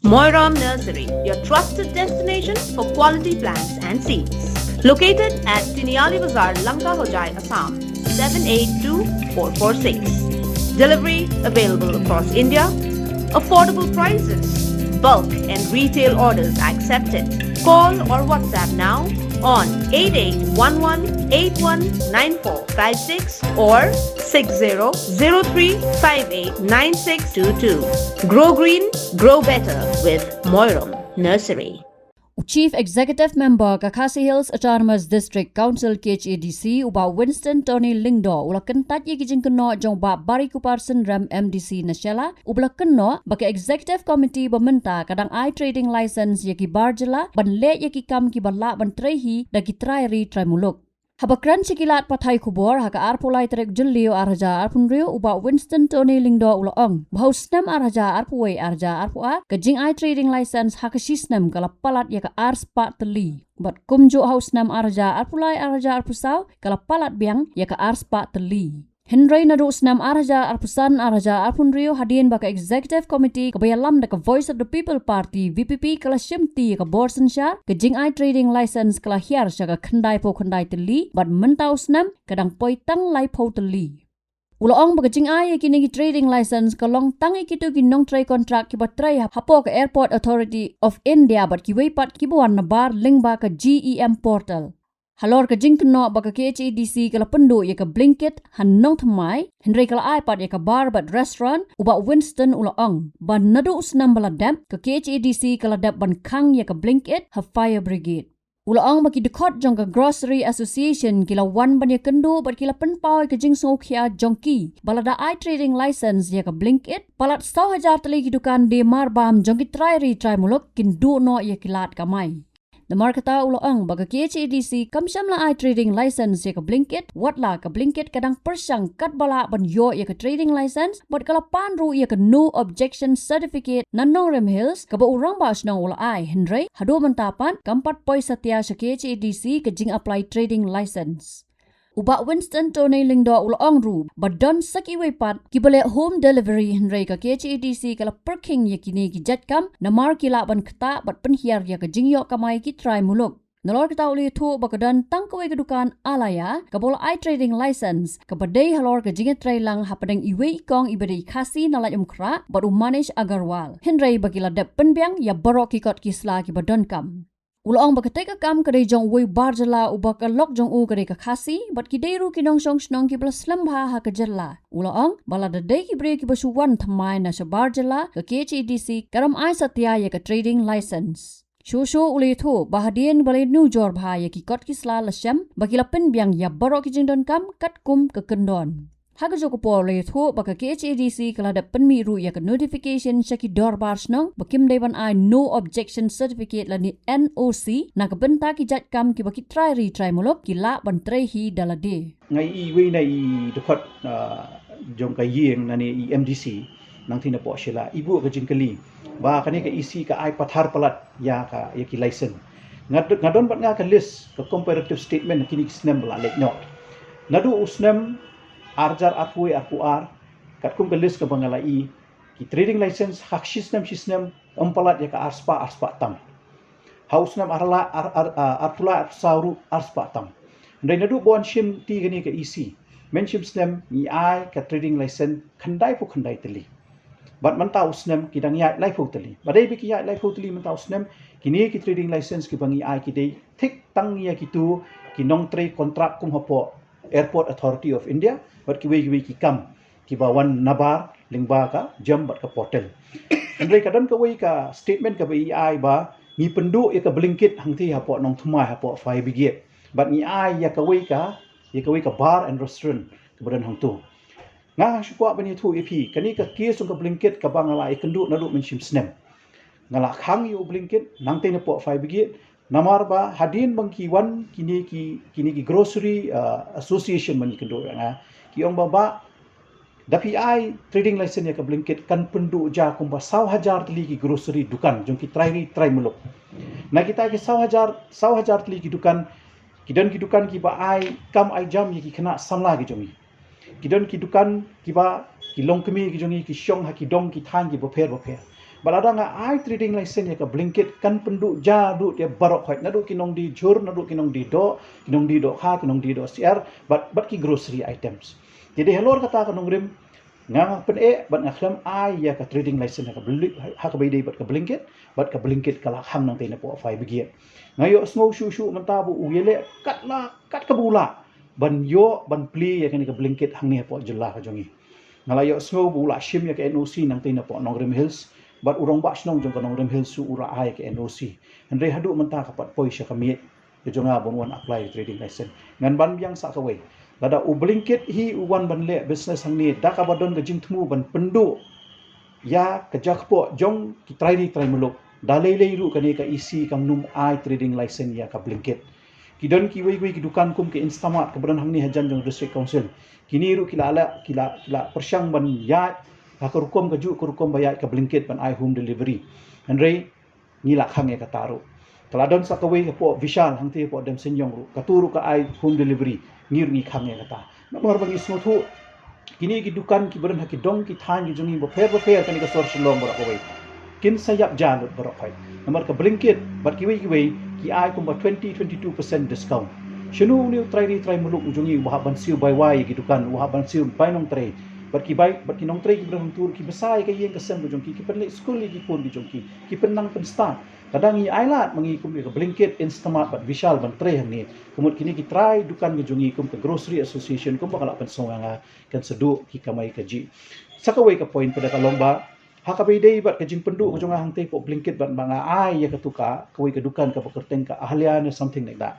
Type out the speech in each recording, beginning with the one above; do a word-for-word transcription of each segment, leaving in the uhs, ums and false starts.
Moiram Nursery, your trusted destination for quality plants and seeds. Located at Tiniali Bazar, Lanka Hojai, Assam, seven eight two four four six. Delivery available across India. Affordable prices. Bulk and retail orders accepted. Call or WhatsApp now on eight eight one one eight one nine four five six or six zero zero three five eight nine six two two. Grow green, grow better with Moiram Nursery. U Chief Executive Member ka Khasi Hills Autonomous District Council, K H A D C, u Bah Winston Tony Lyngdoh, u la kyntait ïa ki jingkynnoh jong u Bah Barikupar Synrem, M D C na Shella, u ba la kynnoh ba ka Executive Committee ba mynta ka dang ai trading license ïa ki bar jylla ban leh ïa ki kam kiba lah ban trei hi da ki trai ri trai muluk. Haba kren sha ki lad pathai khubor ha ka arphew lai tarik Jylliew arhajar arphew hynriew, u Bah Winston Tony Lyngdoh u la ong ba ha u snem arhajar arphew wei arhajar arphew ar, ka jingai trading license ha ka shi snem ka la palat ïa ka ar spah tylli. Bad kumjuh ha u snem arhajar arphew lai arhajar arphew saw, ka la palat biang ïa ka ar spah tylli. Hynrei naduh u snem arhajar arphew san arhajar arphew hynriew, hadien ba ka Executive Committee kaba ïalam da ka Voice of the People Party, V P P, ka la shimti ïa ka bor synshar, ka jingai trading license ka la hiar sha ka khyndaiphew khyndai tylli, bad mynta u snem ka dang poi tang laiphew tylli. U la ong ba ka jingai ïa kine ki trading license ka long tang ïa kito ki nongtrei kontrak kiba trei hapoh ka Airport Authority of India bad kiwei pat kiba wan nabar lyngba ka G E M portal. Halor ka jingkynnoh ba ka K H A D C ka la pynduh ïa ka blinkit ha Nongthymmai, hynrei ka la ai pat ïa ka bar bad restaurant, u Bah Winston u la ong ba naduh u snem ba la dep, ka K H A D C ka la dep ban khang ïa ka blinkit ha fire brigade. U la ong ba ki dkhot jong ka Grocery Association ki la wan ban ïakynduh bad ki la pynpaw ïa ka jingsngewkhia jong ki ba lada ai trading license ïa ka blinkit, palat saw hajar tylli ki dukan die marbam jong ki trai ri trai muluk kin duh noh ïa ki lad kamai. Namar kata u la ong ba ka K H A D C kam shym la ai trading license ïa ka blinkit, wat la ka blinkit ka dang pyrshang katba lah ban ïoh ïa ka trading license, bad ka la pan ruh ïa ka no objection certificate na Nongrim Hills kaba u rangbah shnong u la ai, hynrei haduh mynta pat kam pat poi satia sha K H A D C ka jingapply trading license. U Bah Winston Tony Lyngdoh u la ong ruh ba don sa kiwei pat kiba leh home delivery, hynrei ka K H A D C ka la pyrkhing ïa kine ki jait kam namar ki lah ban ktah bad pynhiar ïa ka jingïoh kamai ki trai muluk. Nalor kata u la ïathuh ba ka don tang kawei ka dukan Alaya kaba u la ai trading license kaba dei halor ka jingïatreilang hapdeng iwei i kong iba dei Khasi na Laitumkhrah bad u Manish Agarwal, hynrei ba ki la dep pynbiang ïa baroh ki kot ki sla kiba donkam. U la ong ba katei ka kam ka dei jong uwei u bar jylla uba ka lok jong u ka dei ka Khasi, bad ki dei ruh ki nongshong shnong kiba la slem bha ha ka jylla. U la ong ba lada dei ki briew kiba shu wan thymmai na shabar jylla, ka K H A D C kam ai satia ïa ka trading license. Shuh shuh u la ïathuh ba hadien ba la ïanujor bha ïa ki kot ki sla, la shem ba ki la pynbiang ïa baroh ki jingdonkam katkum ka kyndon. Ha kajuh ka por u la ïathuh ba ka K H A D C ka la dep pynmih ruh ïa ka notification sha ki dorbar shnong ba kim dei ban ai no objection certificate lane N O C na ka bynta ki jait kam kiba ki trai ri trai muluk ki lah ban trei hi da lade. Nga ïohi iwei na i dkhot, ah, jong ka ïing lane i M D C nangtei napoh Shella i buh ka jingkylli ba kane ka E C ka ai pathar palat ïa ka, ïa ki license. Nga, nga don bad nga ka list ka comparative statement kine ki snem ba la leit noh. Naduh u snem arhajar arphew wei arphew ar, katkum ka list kaba nga la ïohi, ki trading license ha shi snem shi snem ym palat ïa ka ar spah, ar spah tam. Ha u snem ar la, ar, ar, ah, arphew lai arphew saw ruh ar spah tam. Hynrei naduh ba wan shimti kane ka E C, mynshim snem ngi ai ka trading license khyndaiphew khyndai tylli. Bad mynta u snem ki dang ïaid laiphew tylli. Ba dei ba ki ïaid laiphew tylli mynta u snem, kine ki trading license kiba ngi ai ki dei thik tang ïa kito ki nongtrei kontrak kum hapoh Airport Authority of India bad kiwei kiwei ki kam kiba wan nabar lyngba ka JEM bad ka portal. Hynrei ka don kawei ka statement kaba i ai ba ngi pynduh ïa ka blinkit hangtei hapoh Nongthymmai hapoh fire brigade. Bad ngi ai ïa kawei ka, ïa kawei ka bar and restaurant kaba don hangto. Nga shu kwah ban ïathuh ïa phi, kane ka case jong ka blinkit kaba nga la ïakynduh naduh mynshim snem. Nga la khang ïa u blinkit nangtei napoh fire brigade, namar ba hadien ba ki wan kine ki, kine ki grocery, ah, association ban ïakynduh ïa nga, ki ong ba, ba da phi ai trading license ïa ka blinkit kan pynduh ja kumba saw hajar tylli ki grocery dukan jong ki trai ri trai muluk. Na kita ki saw hajar, saw hajar tylli ki dukan, ki don ki dukan kiba ai kam ai jam ïa ki khynnah samla ki jong ngi. Ki don ki dukan kiba ki longkmie ki jong ngi ki shong ha ki dong ki thaiñ kiba pher ba pher. Ba lada nga ai trading license ïa ka blanket kan pynduh ja duh ïa baroh khoit, naduh ki nongdie jhur, naduh ki nongdie doh, ki nongdie dohkha, ki nongdie dohsyiar, bad bad ki grocery items. Te dei halor kata ka nongrim, nga nga pyneh bad nga khlem ai ïa ka trading license ha ka bli-, ha kaba ïadei bad ka blanket, bad ka blanket ka la khang nangtei napoh Faibgate. Nga ïohsngew shuh shuh mynta ba u ïaleh kat la kat kaba u lah ban ïoh ban plie ïa kane ka blanket hangne hapoh jylla ka jong ngi. Nga la ïohsngew ba u la shim ïa ka N O C nangtei napoh Nongrim Hills, bad u rangbah shnong jong ka Nongrim Hills u la ai ïa ka N O C. Hynrei haduh mynta ka pat poi sha ka miej ka jong nga ban wan apply trading license. Ngan ban biang sa kawei. Lada u blanket hi u wan ban leh business hangne da kaba don ka jingthmu ban pynduh ïa ka jakpoh jong ki trai ri trai muluk, da lei lei ruh kane ka E C kam nym ai trading license ïa ka blanket. Ki don kiwei kiwei ki dukan kum ka Instamart kaba don hangne hajan jong District Council. Kine ruh ki la la ki la ki la pyrshang ban ïaid ha ka rukom kajuh ka rukom ba ïaid ka blanket ban ai home delivery. Hynrei ngi la khang ïa kata ruh. Ka la don sa kawei hapoh Vishal hangtei hapoh Demsenïong ruh, katu ruh ka ai home delivery, ngi ruh ngi khang ïa kata. Namar ba ngi sngewthuh kine ki dukan kiba don ha ki dong ki thaiñ ki jong ngi bapher bapher kane ka sor Shillong baroh kawei kin sa ïap ja lut baroh khoit. Namar ka blanket bad kiwei kiwei ki ai kumba twenty, twenty-two percent discount. Shano une u trai ri trai muluk u jong ngi uba hap ban siew bai wai ïa ki dukan, uba hap ban siew bai nongtrei, bad ki bai, bad ki nongtrei kiba don hangtu ruh ki bsa ïa ka ïing ka sem ka jong ki, ki pynleit skul ïa ki khun ki jong ki, ki pynnang pynstad. Ka dang ngi ailad ma ngi kum ïa ka blanket, Instamart bad Vishal ban trei hangne. Ka mut kine ki trai dukan ka jong ngi kum ka Grocery Association kumba ka la pynsngew ïa nga, kan sa duh ki kamai kajih. Sa kawei ka point pat ka long ba ha kaba ïadei bad ka jingpynduh ka jong nga hangtei hapoh blanket bad ba nga ai ïa katu ka kawei ka dukan kaba kyrteng ka Ahlia ne something like that.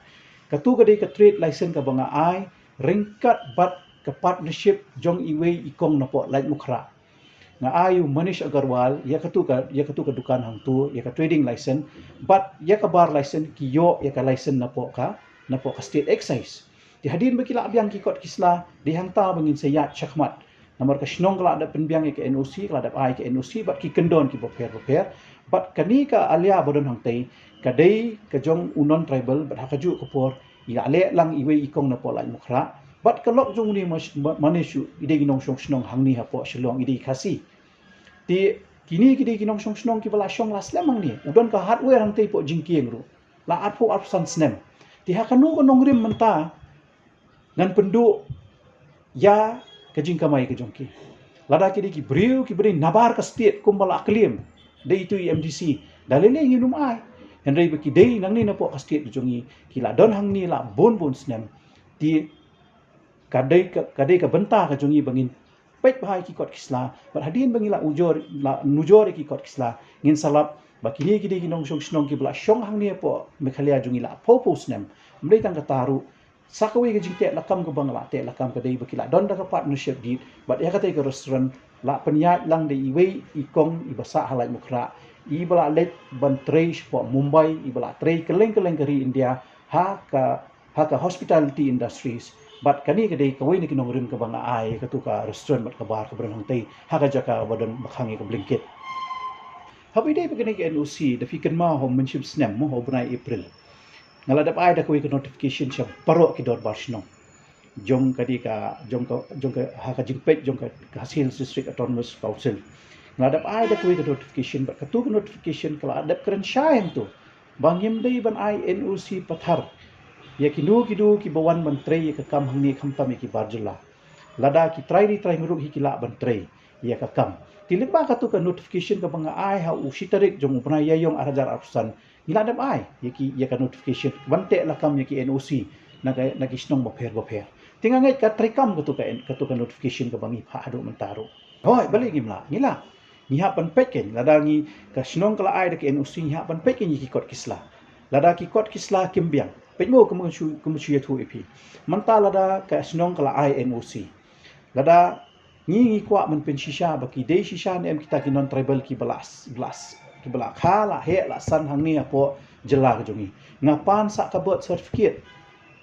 Katu ka dei ka trade license kaba nga ai ryngkat bad ka partnership jong iwei i kong napoh Laitumkhrah. Nga ai u Manish Agarwal ïa katu ka, ïa katu ka dukan hangtu, ïa ka trading license, bad ïa ka bar license ki ïoh ïa ka license napoh ka, napoh ka State Excise. Te hadien ba ki la biang ki kot ki sla, dei hangta ba ngin sa ïaid shakhmat. Namar ka shnong ka la dep pynbiang ïa ka N O C, ka la dep ai ka N O C bad ki kyndon kiba pher bapher. Bad kane ka Ahlia ba don hangtei ka dei ka jong u non-tribal bad ha kajuh ka por i la leh lang iwei i kong napoh Laitumkhrah. Bad ka lok jong une Mas-, Ma-, Manish i dei ki nongshong shnong hangne hapoh Shillong, i dei Khasi. Te kine ki dei ki nongshong shnong kiba la shong la slem hangne. U don ka hardware hangtei hapoh Jingkieng ruh. La arphew arphew san snem. Te ha kano ka nongrim mynta ngan pynduh ïa ka jingkamai ka jong ki. Lada ki dei ki briew kiba dei nabar ka state kumba la claim da itu i M D C, da lei lei ngin ym ai. Hynrei ba ki dei nangne napoh ka state ka jong ngi, ki la don hangne la bun bun snem. Te ka dei ka, ka dei ka bynta ka jong ngi ba ngin peit bha ïa ki kot ki sla, bad hadien ba ngi la ujor, la nujor ïa ki kot ki sla, ngin sa lap ba kine ki dei ki nongshong shnong kiba la shong hangne hapoh Meghalaya jong ngi la phew phew snem. Ym dei tang kata ruh, sa kawei ka jingteh lakam kaba nga la teh lakam ka dei ba ki la don da ka partnership deed bad ïa katei ka restaurant la pynïaid lang da iwei i kong iba sah ha Laitumkhrah, iba la leit ban trei shapoh Mumbai, iba la trei kylleng kylleng ka ri India ha ka, ha ka hospitality industries. Bad kane ka dei kawei na ki nongrim kaba nga ai katu ka restaurant bad ka bar kaba don hangtei ha ka jaka ba don ba khang ïa ka blanket. Haba ïadei bad kane ka N O C, da phi kynmaw ha u mynshem snem mo, ha u bnai April, nga la dep ai da kawei ka notification sha baroh ki dorbar shnong jong ka dei ka, jong ka, jong ka, ha ka jingpeit jong ka, ka Khasi Hills District Autonomous Council. Nga la dep ai da kawei ka notification, bad katu ka notification ka la dep kren shai hangtu ba ngim dei ban ai N O C pathar ïa kino kino kiba wan ban trei ïa ka kam hangne, khamtam ïa ki bar jylla. Lada ki trai ri trai ngruk hi ki lah ban trei ïa ka kam. Te lyngba katu ka notification kaba nga ai ha u shi tarik jong u bnai Ïaïong ar hajar arphew san, ngi la dep ai ïa ki, ïa ka notification ban teh lakam ïa ki N O C na ka, na ki shnong bapher bapher. Te nga ngeit ka treikam katu ka, katu ka notification kaba ngi phah haduh mynta ruh. Hooid, balei ngim lah? Ngi lah. Ngi hap ban peit kein, lada ngi, ka shnong ka la ai da ka N O C, ngi hap ban peit kein ïa ki kot ki sla. Lada ki kot ki sla kim biang, peit mo, kum shu, kum shu ïathuh ïa phi. Mynta lada ka shnong ka la ai N O C, lada ngi, ngi kwah ban pynshisha ba ki dei shisha ne em kita ki non-tribal kiba la, la, kiba la kha, la heh, la san hangne hapoh jylla ka jong ngi. Nga pan sa ka birth certificate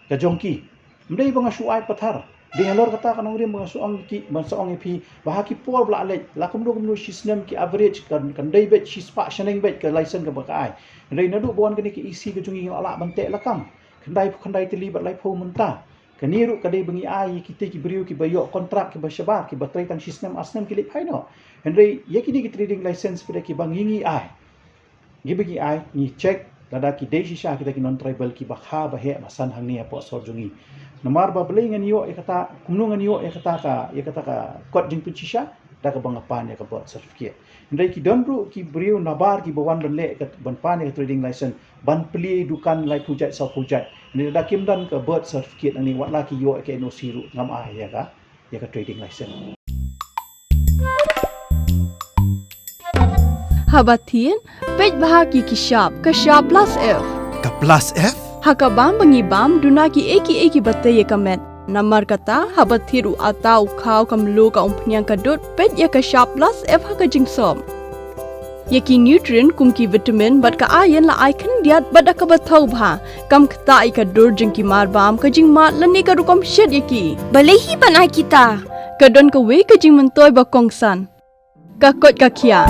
ka jong ki. Ym dei ba nga shu ai pathar. Dei halor kata ka nongrim ba nga sa ong ki, ba nga sa ong ïa phi ba ha ki por ba la leit, la kumno kumno shi snem ki average kan, kan dei beit shispah shaneng beit ka license kaba ka ai. Hynrei naduh ba wan kane ka E C ka jong ngi, ngi la lah ban teh lakam khyndai phew khyndai tylli bad laiphew mynta. Kane ruh ka dei ba ngi ai ïa kita ki briew kiba ïoh kontrak kiba shabar, kiba trei tang shi snem ar snem ki leit phai noh. Hynrei ïa kine ki trading license pat kiba ngi ngi ai, kiba ngi ai, ngi check lada ki dei shisha kita ki non tribal kiba kha ba heh ba san hangne hapoh sor jong ngi. Namar ba balei ngan ïoh ïa kata, kumno ngan ïoh ïa kata ka, ïa kata ka kot jingpynshisha? Da kaba nga pan ïa ka birth certificate. Hynrei ki don ruh ki briew nabar kiba wan ban leh ka, ban pan ïa ka trading license, ban plie dukan laiphew jait sawphew jait. Hynrei lada kim don ka birth certificate nangne, wat la ki ïoh ïa ka N O C ruh, ngam ai ïa ka, ïa ka trading license. Haba thied, peit bha ïa ki shap, ka shap plus F. Ka plus F? Ha ka bam ba ngi bam, duna kiei kiei kiba tei ïa ka met. Namar kata, haba thied u atta, u khaw, ka mluh, ka umphniang, ka dud, peit ïa ka shap plus F ha ka jingsop. Ïa ki nutrient kum ki vitamin bad ka iron la ai khyndiat bad da kaba thaw bha. Kam ktah ïa ka dur jong ki marbam, ka jingmad lane ka rukom shet ïa ki. Balei hi ban ai kita? Ka don kawei ka jingmyntoi ba kongsan. Ka koit ka khiah.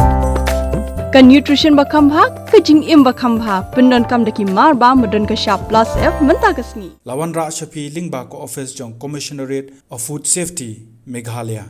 Ka nutrition ba kham bha, ka jingim ba kham bha. Pyndonkam da ki marbam ba don ka shap plus F mynta ka sngi. La wanrah sha phi lyngba ka office jong Commissionerate of Food Safety, Meghalaya.